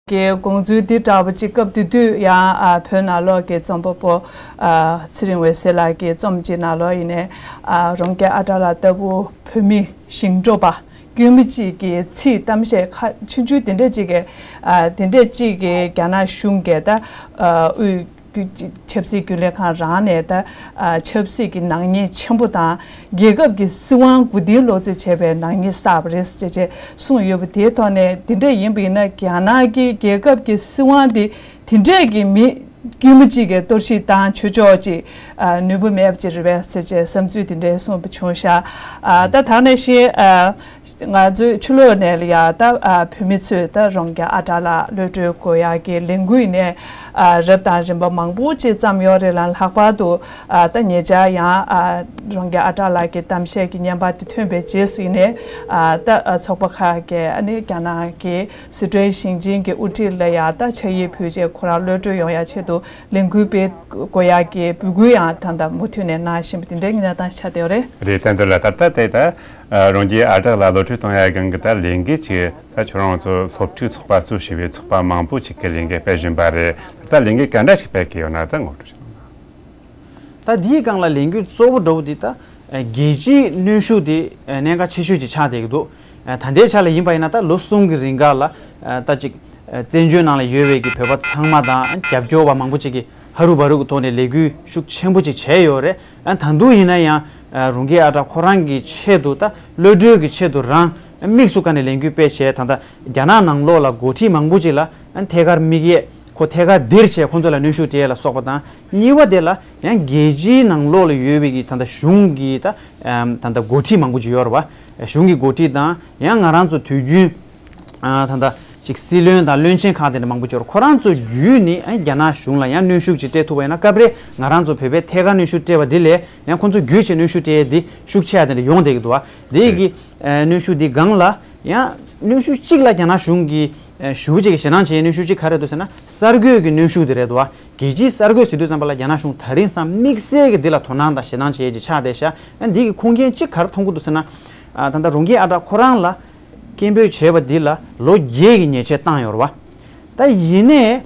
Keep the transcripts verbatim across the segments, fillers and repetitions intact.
གི་དགོངས་ཚུལ་འདི་འདྲ་པོ་ཅིག་སྐབས་དེ་དུས་ཡང་ཨ་བོད་ནང་ལོགས་ཀྱི་རྩོམ་པ་པོ་ཨ་ཚེ་རིང་འོད་ཟེར་ལགས་ཀྱི་རྩོམ་ཅིག་ནང་ལོགས་ཡིན་ནའི་ཨ་རོང་རྒྱལ་ཨ་གྲགས་ལགས་ལྟ་བུ་བོད་མི་ཞིང་འབྲོག་པ་དཀྱུས་མ་གཅིག་གི་ཚིག་གཏམ་བཤད་ཁ་ཆུང་ཆུང་དེ་འདྲ་ཅིག་གི་ཨ་དེ་འདྲ་ཅིག་གི་རྒྱ་ནག་གཞུང་གི་ད་ཨ་དབུས་ཆབ་སྲིད་རྒྱུན་ལས་ཁང་རང་ནས་ད་ཨ་ཆབ་སྲིད་ཀྱི་ནག་ཉེས་ཆེན་པོ་དང་རྒྱལ་ཁབ་ཀྱི་སྲིད་དབང་མགོ་རྟིང་སློག་རྩིས་བྱས་པའི་ནག་ཉེས་བསགས་པ་རེད་ཅེས་ཅེས་གསུངས་ཡོད་པ་དེའི་ཐོག་ནས་དེ་འདྲ་ཡིན་པ་ཡིན་ན་རྒྱ་ནག་གི་རྒྱལ་ཁབ་ཀྱི་སྲིད་དབང་འདི་དེ་འདྲས་ཀྱི་མི་དཀྱུས་མ་གཅིག་གིས་གཏོར་བཤིག་བཏང་ཆོག་ཆོག་ཅིག་ཨ་ནུས་པ་མེད་པ་ཅིག་རེད་པས་ཟེར་བྱས་བསམ་ཚུལ་དེ་འདྲས་གསུངས་པ་བྱུང་ཤག་ཨ་ད་ད་ནང་བཞིན་ཨ་ང་ཚོའི་ཕྱི་ལོགས་ནས་ལ་ཡ་ད་ཨ་བོད་མི་ཚོས་ད་རོང་རྒྱལ་ཨ་གྲགས་ལགས་གློད་གྲོལ་དགོས་ཡག་གི་ལས་འགུལ་ནས་ཨ་རབ་དང་རིམ་པ་མང་པོ་ཅིག་བརྩམས་ཡོད་རེད་ལ། ལྷག་པར་དུ་ཨ་ད་ཉེ་ཆར་ཡང་ཨ་རོང་རྒྱལ་ཨ་གྲགས་ལགས་ཀྱི་གཏམ་བཤད་ཀྱི་བརྙན་པར་དེ་ཐོན་པའི་རྗེས་སུ་ཡིན་ནས་ཨ་ད་ཨ་ཚོགས་པ་ཁག་གིས་ཨ་ནི་རྒྱ་ནག་གི་སི་ཁྲོན་ཞིང་ཆེན་གྱི་དབུ་ཁྲིད་ལ་ཡ་ད་ཕྱག་ཡིག་ཕུལ་རྗེས་ཁོ་རང་གློད་གྲོལ་ཡོང་ཡ་ཆེད་དུ་ལས་འགུལ་སྤེལ་དགོས་ཡག་གི་འབོད་སྐུལ་ཡང་ད་ལྟ་མུ་མཐུད་ནས་གནང་བཞིན་པ་དེ་འདྲའི་གནས་སྟངས་ཆགས་བསྡད་ཡོད་རེད། རེད། ད་འདི་ལ་ད་ལྟ་དེ་ད་ཨ་རོང་རྒྱལ་ཨ་གྲགས་ལགས་གློད་གྲོལ་གཏོང་ཡ་སྒང་གི་ད་ལས་འགུལ་ཅིག་ད་ཁྱོད་རང་ཚོ་སློབ་ཕྲུག་ཚོགས་པ་སུ་ཞེས་པའི་ཚོགས་པ་མང་པོ་ཅིག་གི་ལས་འགུལ་སྤེལ་བཞིན་པ་རེད། ད་ལས་འགུལ་ག་འདྲ་ཞིག་སྤེལ་གི་ཡོད་ན་ད་ངོ་སྤྲོད་ཞིག་གནང་། ད་འདིའི་སྒང་ལ་ལས་འགུལ་གཙོ་བོ་འདྲ་བོ་འདི་ད་རྒྱལ་སྤྱིའི་གནོན་ཤུགས་དེ་གནད་འགག་ཆེ་ཤོས་ཅིག་ཆགས་བསྡད་ཀྱི་འདུག་ད་ལྟའི་ཆ་ལ་ཡིན་པ་ཡིན་ན་ད་ལོ་གསུམ་གྱི་རིང་ག་ལ་ད་ཅིག་བཙན་བྱོལ་ནང་ལ་ཡོད་པའི་གི་བོད་པ་ཚང་མ་དང་རྒྱབ་སྐྱོར་བ་མང་པོ་ཅིག་གིས་ཧ་རུ་བ་རུ་གི་ཐོག་ནས་ལས་འགུལ་ཤུགས་ཆེན་པོ་ཅིག་བྱས་ཡོད་རེད། ད་དུང་ཡིན་ན་ཡང་རོང་རྒྱལ་ཨ་གྲགས་ཁོ་རང་གི་ཆེད་དུ་ད་གློད་གྲོལ་གྱི་ཆེད་དུ་རང་དམིགས་སུ་བཀར་ནས་ལས་འགུལ་སྤེལ་བྱས། ད་ལྟ་རྒྱ་ནག་ནང་ལོགས་ལ་འགོ་ཁྲིད་མང་པོ་ཅིག་ལ་ཐད་ཀར་དམིགས་ཡས་ཁོ་ཐད་ཀར་ལྡིར་བྱས་ཁོ་ཚོ་ལ་གནོན་ཤུགས་སྤྲད་ཡས་ལ་སོགས་པ་དང་། གཉིས་པ་དེ་ལ་ཡང་རྒྱལ་སྤྱིའི་ནང་ལོགས་ལ་ཡོད་པའི་གི་ད་ལྟ་གཞུང་གི་ད་ད་ལྟ་འགོ་ཁྲིད་མང་པོ་ཅིག་ཡོད་རེད་བ། གཞུང་གི་འགོ་ཁྲིད་དང་ཡང་ང་རང་ཚོ་དུས་རྒྱུན་ཨ་ད་ལྟ་ཅིག་སྲིད་བློན་དང་བློན་ཆེན་ཁག་དེ་འདྲ་མང་པོ་ཅིག་ཡོད་རེད། ཁོ་རང་ཚོ་བརྒྱུད་ནས་ཨ་རྒྱ་ནག་གཞུང་ལ་ཡང་གནོན་ཤུགས་ཅིག་སྤྲད་ཐུབ་པ་ཡིན་ན། སྐབས་རེ་ང་རང་ཚོ་བོད་པས་ཐད་ཀར་གནོན་ཤུགས་སྤྲད་པ་འདི་ལས་ཡང་ཁོ་ཚོ་བརྒྱུད་བྱས་གནོན་ཤུགས་སྤྲད་ཡས་འདི་ཤུགས་ཆེ་ཡ་དེ་འདྲ་ཡོང་བསྡད་ཀྱི་འདུག་བ། དེ་གི་ཨ་གནོན་ཤུགས་འདི་སྒང་ལ་ཡང་གནོན་ཤུགས་གཅིག་ལ་རྒྱ་ནག་གཞུང་གིས་ཨ་ཞེ་པོ་ཅིག་གི་ཞེད་སྣང་བྱེད་ཡས་གནོན་ཤུགས་གཅིག་ག་རེ་འདུག་ཟེར་ན་གསར་འགོད་ཀྱི་གནོན་ཤུགས་དེ་རེད་འདུག་བ། རྒྱལ་སྤྱིའི་གསར་འགོད་ཟེར་དུས་ཙམ་པ་ལ་རྒྱ་ནག་གཞུང་ད་རིང་སང་དམིགས་བསལ་གྱི་འདི་ལ་དོ་སྣང་དང་ཞེད་སྣང་བྱེད་ཡས་ཅིག་ཆགས་བསྡད་ཤག་ཨ་འདི་གི་ཁུངས་སྐྱེལ་གཅིག་ག་རེ་མཐོང་གི་འདུག་ཟེར་ན། ཨ་ད་ལྟ་རོང་རྒྱལ་ཨ་གྲགས་ཁོ་རང་ལ་སྐད་འབོད་བྱས་པ་འདི་ལ་ལོ་བརྒྱད་ཀྱི་ཉེས་ཆད་བཏང་ཡོད་རེད་བ། ད་ཡིན་ནའི་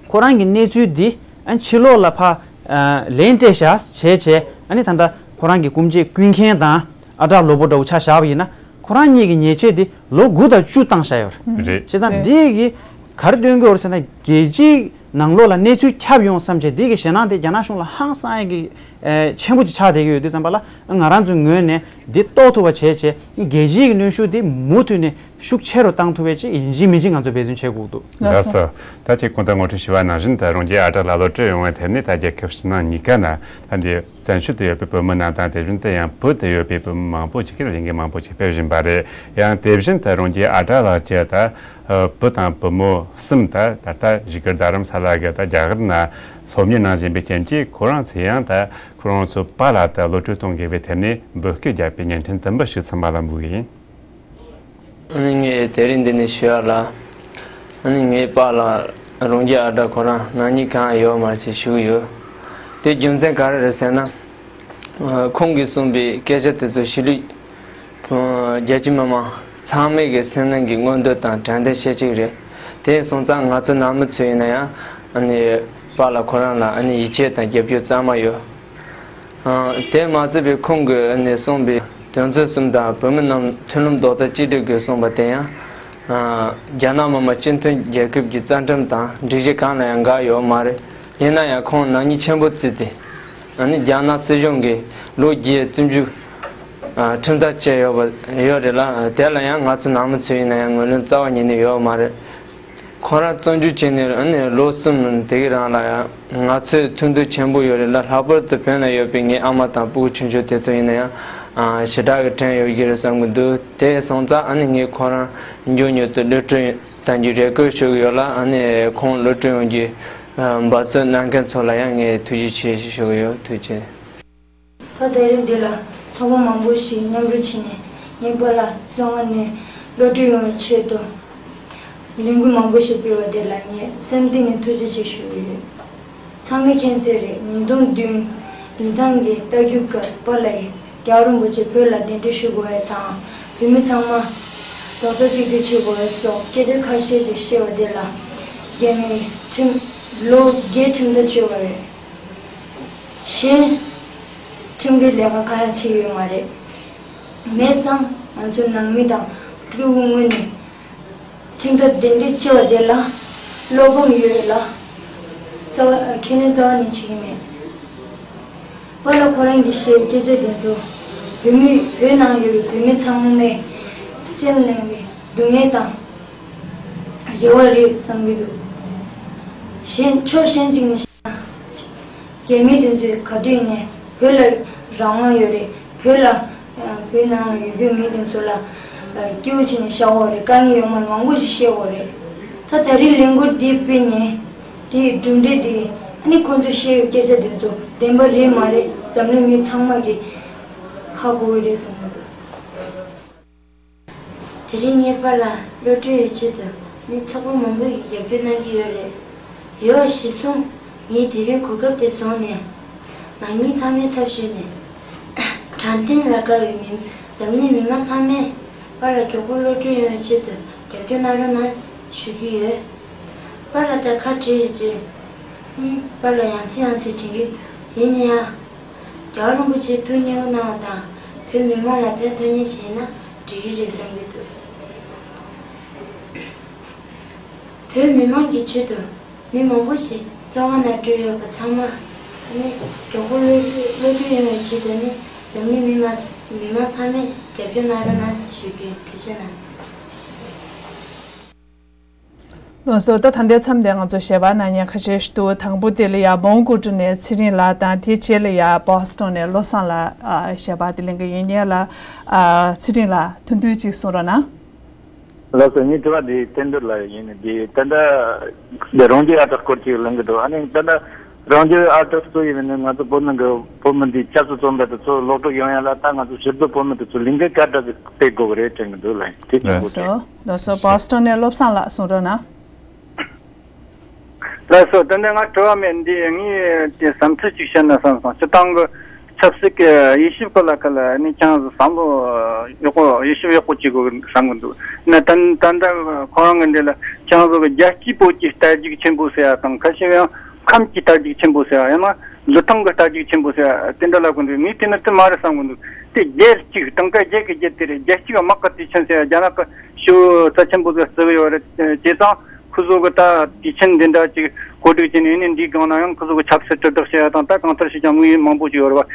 ཁོ་རང་གི་གནས་ཚུལ་འདི་ཨ་ཕྱི་ལོགས་ལ་ཕར་ཨ་ལན་སྤྲད་བཞག་བྱས་བྱས། ཨ་ནི་ད་ལྟ་ཁོ་རང་གི་སྐུ་མཆེད་ཀུན་མཁྱེན་དང་ཨ་གྲགས་ལོ་པོ་འདྲ་བོ་ཆ་བཞག་པ་ཡིན་ན་ཁོ་རང་གཉིས་ཀྱི་ཉེས་ཆད་འདི་ལོ་དགུ་དང་བཅུ་བཏང་བཞག་ཡོད་རེད། རེད། བྱས་ཙང་འདི་གི་ག་རེ་སྟོན་གྱི་ཡོད་རེད་ཟེར་ན་རྒྱལ་སྤྱིའི་ནང་ལོགས་ལ་གནས་ཚུལ་ཁྱབ་ཡོང་བསམ་བྱས་འདི་གི་ཞེད་སྣང་དེ་རྒྱ་ནག་གཞུང་ལ་ཧང་སང་ཡས་ཀྱི་ཨེ་ཆེན་པོ་ཅིག་ཆགས་བསྡད་ཀྱི་ཡོད་དུས་ཙམ་པ་ལ་ང་རང་ཚོའི་ངོས་ནས་འདི་རྟོགས་ཐུབ་པ་བྱས་བྱས་རྒྱལ་སྤྱིའི་གི་གནོན་ཤུགས་འདི་མུ་མཐུད་ནས་ཤུགས་ཆེ་རུ་བཏང་ཐུབ་པའི་ཅིག་ཡིན་གཅིག་མིན་གཅིག་ང་ཚོ་འབད་བརྩོན་བྱེད་དགོས་འདུག་ལགས་སོ། ད་ཅིག་གོང་དུ་ངོ་སྤྲོད་ཞུས་པ་ནང་བཞིན་ད་རོང་རྒྱལ་ཨ་གྲགས་ལགས་གློད་གྲོལ་ཡོང་བའི་ཐད་ནས་ད་རྒྱལ་ཁབ་ཕྱི་ནང་གཉིས་ཀ་ན་ད་འདི་བཙན་བྱོལ་དུ་ཡོད་པའི་བོད་མི་རྣམས་དང་དེ་བཞིན་དུ་ཡང་བོད་དུ་ཡོད་པའི་བོད་མི་མང་པོ་ཅིག་གིས་ལས་འགུལ་མང་པོ་ཅིག་སྤེལ་བཞིན་པ་རེད། ཡང་དེ་བཞིན་དུ་རོང་རྒྱལ་ཨ་གྲགས་ལགས་ཀྱི་ད་བུ་དང་བུ་མོ་གསུམ་ད་ད་ལྟ་བཞུགས་སྒར་རྡ་རམ་ས་ལ་གི་ད་རྒྱ་གར་ན་སློབ་གཉེར་གནང་བཞིན་པའི་རྐྱེན་གྱིས་ཁོ་རང་ཚོས་ཡང་ད་ཁོ་རང་ཚོའི་པཱ་ལགས་ད་གློད་གྲོལ་གཏོང་དགོས་པའི་ཐད་ནས་འབོད་སྐུལ་བརྒྱབ་པའི་བརྙན་འཕྲིན་དུམ་བུ་ཞིག་ཚང་མ་ལ་འབུལ་གི་ཡིན། ཨ་ནི་ངས་དེ་རིང་འདི་ནས་ཞུ་ཡག་ལ། ཨ་ནི་ངའི་པཱ་ལགས་རོང་རྒྱལ་ཨ་གྲགས་ཁོ་རང་ནག་ཉེས་གང་ཡང་ཡོད་མ་རེད་ཟེར་ཞུ་གི་ཡོད། དེ་རྒྱུ་མཚན་ག་རེ་རེད་ཟེར་ན། ཁོང་གིས་གསུངས་པའི་སྐད་ཆ་དེ་ཚོ་གཞིས་ལུས་རྒྱ་ཆེ་མི་མང་ཚང་མའི་གི་སེམས་ནང་གི་མངོན་འདོད་དང་དྲན་རྟེན་ཤེས་ཅིག་རེད། དེ་སོང་ཙང་ང་ཚོ་ནང་མི་ཚོ་ཡིན་ན་ཡང་ཨ་ནི་པཱ་ལགས་ཁོ་རང་ལ་ཨ་ནི་ཡིད་ཆེས་དང་རྒྱབ་སྐྱོར་གཙང་མ་ཡོད། དེ་མ་ཟད་པའི་ཁོང་གིས་ཨ་ནི་གསུངས་པའི་དོན་ཚན་གསུམ་དང་བོད་མི་རྣམས་མཐུན་ལམ་རྡོག་རྩ་གཅིག་སྒྲིལ་དགོས་གསུངས་པ་དེ་ཡང་རྒྱ་ནག་མི་དམངས་སྤྱི་མཐུན་རྒྱལ་ཁབ་ཀྱི་རྩ་ཁྲིམས་དང་སྒྲིག་གཞི་གང་ལ་ཡང་འགལ་ཡོད་མ་རེད། ཡིན་ན་ཡང་ཁོང་ནག་ཉེས་ཆེན་པོ་བརྩིས་ཏེ། ཨ་ནི་རྒྱ་ནག་སྲིད་གཞུང་གིས་ལོ་བརྒྱད་བཙོན་འཇུག་ཁྲིམས་ཐག་བཅད་ཡོད་པ་ཡོད་རེད་ལ། དེ་ལ་ཡང་ང་ཚོ་ནང་མི་ཚོས་ཡིན་ན་ཡང་ངོས་ལེན་རྩ་བ་ཉིད་ནས་ཡོད་མ་རེད། ཁོ་རང་བཙོན་འཇུག་བྱས་ནས་ཨ་ནི་ལོ་གསུམ་དེ་གི་རིང་ལ་ཡང་ང་ཚོས་མཐུན་འགྱུར་ཆེན་པོ་ཡོད་རེད་ལ། ལྷག་པར་དུ་བོད་ན་ཡོད་པའི་ངའི་ཨ་མ་དང་སྤུ་གུ་ཆུང་ཆུང་དེ་ཚོ་ཡིན་ན་ཡང་ཞེ་དྲག་གི་དྲན་ཡོད་ཀྱི་རེད་བསམ་གྱི་འདུག་དེ་སོང་ཙང་ཨ་ནི་ངས་ཁོ་རང་མགྱོགས་མྱུར་དུ་གློད་གྲོལ་གཏང་རྒྱུའི་རེ་སྐུལ་ཞུ་གི་ཡོད་ལ། ཨ་ནི་ཁོང་གློད་གྲོལ་ཡོང་རྒྱུའི་འབད་བརྩོན་གནང་མཁན་ཚོ་ལ་ཡང་ངས་ཐུགས་རྗེ་ཆེ་ཞུ་གི་ཡོད། ཐུགས་རྗེ་ཆེ། ད་དེ་རིང་འདི་ལ་ཚོགས་པ་མང་པོ་ཞིག་མཉམ་རུབ་བྱས་ནས་ངའི་པཱ་ལགས་བཙོན་ཁང་ནས་གློད་གྲོལ་ཡོང་བའི་ཆེད་དུ་ལས་འགུལ་མང་པོ་ཞིག་སྤེལ་བ་དེ་ལ་ངས་སེམས་གཏིང་ནས་ཐུགས་རྗེ་ཆེ་ཞུ་གི་ཡོད། ཚང་མས་མཁྱེན་གསལ་རེད། ཉིས་སྟོང་བདུན་ཉིན་ཐང་གི་རྟ་རྒྱུག་སྐབས་པཱ་ལགས་རྒྱལ་བ་རིན་པོ་ཆེ་བོད་ལ་གདན་འདྲེན་ཞུ་དགོས་པ་དང་། བོད་མི་ཚང་མ་ ལོ་ཙཱ་གཅིག་སྒྲིལ་བྱེད་དགོས་པ་སོགས་སྐད་ཆ་ཁ་ཤས་ཅིག་བཤད་པ་དེ་ལ། རྒྱ་མིས་ཁྲིམས་ལོ་བརྒྱད་ཁྲིམས་ཐག་གཅོད་པ་རེད། གཞན་ཁྲིམས་འགལ་ལས་ཀ་གང་ཡང་བྱེད་ཀྱི་ཡོད་མ་རེད། མེད་ཙང་ང་ཚོའི་ནང་མི་དང་ཕྲུ་གུ་ངོས་ནས་ཁྲིམས་ཐག་དེ་འདྲ་བཅད་པ་དེ་ལ་བློ་ཕམ་ཡོད་རེད་ལ། རྩ་བ་ཁས་ལེན་རྩ་བ་ནས་བྱེད་ཀྱི་མེད། པཱ་ལགས་ཁོ་རང་གིས་བཤད་པའི་སྐད་ཆ་དེ་ཚོ་བོད་མི་བོད་ནང་ཡོད་པའི་བོད་མི་ཚང་མས་སེམས་གནས་པའི་སྡུག་བསྔལ་དང་རེ་བ་རེད་བསམ་གྱི་འདུག་གཞན་ཕྱོགས་གཞན་གཅིག་ནས་བཤད་ན། རྒྱ་མི་དེ་ཚོས་ག་དུས་ཡིན་ནའི་བོད་ལ་རང་དབང་ཡོད་རེད། བོད་ལ་བོད་ནང་ལ་ཡོད་རྒྱུ་མི་དེ་ཚོ་ལ་སྐྱིད་པོ་བྱས་ནས་བཞག་དགོས་རེད། དཀའ་ངལ་ཡོད་མ་རེད། མང་པོ་ཞིག་བཤད་དགོས་རེད། ད་ད་རེས་ལས་འགུལ་འདི་སྤེལ་ནས་དེའི་གྲུབ་འབྲས་དེ་ཨ་ནི་ཁོང་ཚོས་བཤད་པའི་སྐད་ཆ་དེ་ཚོ་བདེན་པ་རེད་མ་རེད་འཛམ་གླིང་མི་ཚང་མ་གིས་ཧ་གོ་གི་རེད་བསམ་གྱི་འདུག་དེ་རིང་ངའི་པཱ་ལགས་གློད་གྲོལ་ཡོང་ཆེད་དུ་ནི་ཚོགས་པ་མང་པོ་ཡིས་རྒྱབ་སྐྱོར་གནང་གི་ཡོད་རེད། ཡོད་པ་གཞིར་བཟུང་ངས་དེ་རིང་གོ་སྐབས་དེ་བཟུང་ནས་ནང་མི་ཚང་མའི་ཚབ་ཞུས་ནས་དྲང་བདེན་ལ་དགའ་བའི་མི་འཛམ་གླིང་མི་མང་ཚང་མས་པཱ་ལགས་མགྱོགས་པོ་གློད་གྲོལ་ཡོང་བའི་ཆེད་དུ་རྒྱབ་སྐྱོར་གནང་རོགས་གནང་ཞུ་གི་ཡོད། པཱ་ལགས་ད་ཁ་བྲལ་ཡོད་ཅེས། ཨུམ། པཱ་ལགས་ཡང་སེ་ཡང་སེ་དྲན་གྱི་འདུག་ཡིན་ན་ཡང་། རྒྱལ་བ་རིན་པོ་ཆེས་ཐུགས་མཉེས་པོ་གནང་བ་དང་བོད་མི་མང་ལ་ཕན་ཐོགས་མཁན་ཞིག་ཡིན་ན་འགྲིག་གི་རེད་བསམ་གྱི་འདུག་བོད་མི་མང་གི་ཆེད་དུ་མི་མང་པོ་ཞིག་བཙོན་ཁང་ནང་བཀྲོལ་ཡོད་པ་ཚང་མ་ནི་མགྱོགས་པོ་གློད་གློད་གྲོལ་ཡོང་བའི་ཆེད་དུ་ནི་འཛམ་གླིང་མི་མང་མི་མང་ཚང་མས་རྒྱབ་སྐྱོར་གནང་རོགས་གནང་ཞུ་རྒྱུ་ཡིན། ཐུགས་རྗེ་གནང་། ལགས་སོ། ད་ད་ལྟའི་མཚམས་དེ་ང་ཚོ་ཞལ་པར་གནང་མཁན་ཁ་ཤས་ཤིག་འདུག་དང་པོ་དེ་ལ་ཡ་མོན་གྷོ་ཊི་ནས་ཚེ་རིང་ལགས་དང་། དེའི་རྗེས་ལ་ཡ་བྷོ་སི་ཊོན་ནས་བློ་བཟང་ལགས་ཨ་ཞལ་པར་དེ་ལེན་གི་ཡིན། ཡ་ལ་ཨ་ཚེ་རིང་ལགས་ཐུང་ཐུང་ཅིག་གསུང་རོགས་གནང་། ལགས་སོ། ངའི་དྲི་བ་འདི་བསྟན་འགྲོ་ལ་ཡིན། འདི་ད་ལྟ་འདི་རང་རྒྱུད་ཨ་ཊར་སྐོར་ཅིག་ལེན་གི་འདུག་ཨ་ནི་ད་ལྟ་རང་རྒྱུད་ཨ་ཊར་གཙོ་ཡིན་ནི་ང་ཚོ་བོད་ནང་གི་བོད་མི་འདི་སྐྱབས་སུ་བཙོན་པ་དེ་ཚོ་ལོག་སྤྲོད་ཡོང་ཡ་ལ་ད་ང་ཚོ་ཕྱིར་སྡོད་བོད་མི་དེ་ཚོ་ལས་འགུལ་ག་འདྲ་ཞིག་སྤེལ་དགོས་གི་རེད་དྲན་གི་འདུག་ལགས། དེ་གཅིག་པོ་རེད། ལགས་སོ། བྷོ་སི་ཊོན་ནས་བློ་བཟང་ལགས་གསུང་རོགས་གནང་། ལགས་སོ། དེ་ནས་ང་དྲི་བ་མེད། འདི་ངས་དེ་བསམ་ཚུལ་ཅིག་བཤད་ན་བསམ་སོང་། སྤྱིར་བཏང་གི་ཆབ་སྲིད་ཀྱི་དབྱེ་ཞིབ་གི་ལ་ཁ་ལ་ནི་ཅང་བསམ་བློ་ཡག་པོ་དབྱེ་ཞིབ་ཡག་པོ་བྱེད་དགོས་བསམ་གི་འདུག་ན་ད་ད་ལྟ་ཁོ་རང་གི་འདི་ལ་ཅང་བཟོ་གི་རྒྱལ་སྤྱིའི་བོད་ཀྱི་རྟ་རྒྱུག་ཆེན་པོ་ཟེར་ཡ་དང་། ཁ་ཤས་ཡང་ཁམས་ཀྱི་རྟ་རྒྱུག་ཆེན་པོ་ཟེར་ཡ། ཡང་ན་ལི་ཐང་གི་རྟ་རྒྱུག་ཆེན་པོ་ཟེར་ཡ་དེ་འདྲ་ལབ་གི་འདུག་ངས་དེ་ནི་དེ་མ་རེད་བསམ་གི་འདུག་དེ་རྒྱལ་གཅིག་དང་ཀ་རྒྱལ་གི་རྒྱལ་དེ་རེད། རྒྱལ་གཅིག་དམག་གི་དུས་ཆེན་ཟེར་ཡ་རྒྱ་ནག་གི་ཤོ་རྩ་ཆེན་པོ་ཟིག་བརྩི་གི་ཡོད་རེད། བྱས་ཙང་ཁོ་ཚོ་གི་ད་དུས་ཆེན་འདི་འདྲ་ཅིག་གོ་སྒྲིག་བྱས་ནས་ནི་འདིའི་སྒང་ན་ཡང་ཁོ་ཚོ་གི་ཆབ་སྲིད་དྲིལ་བསྒྲགས་བྱེད་ཡ་དང་། ད་གང་ལྟར་ཞིག་ཀྱང་དམིགས་ཡུལ་མང་པོ་ཞིག་ཡོད་རེད་བ།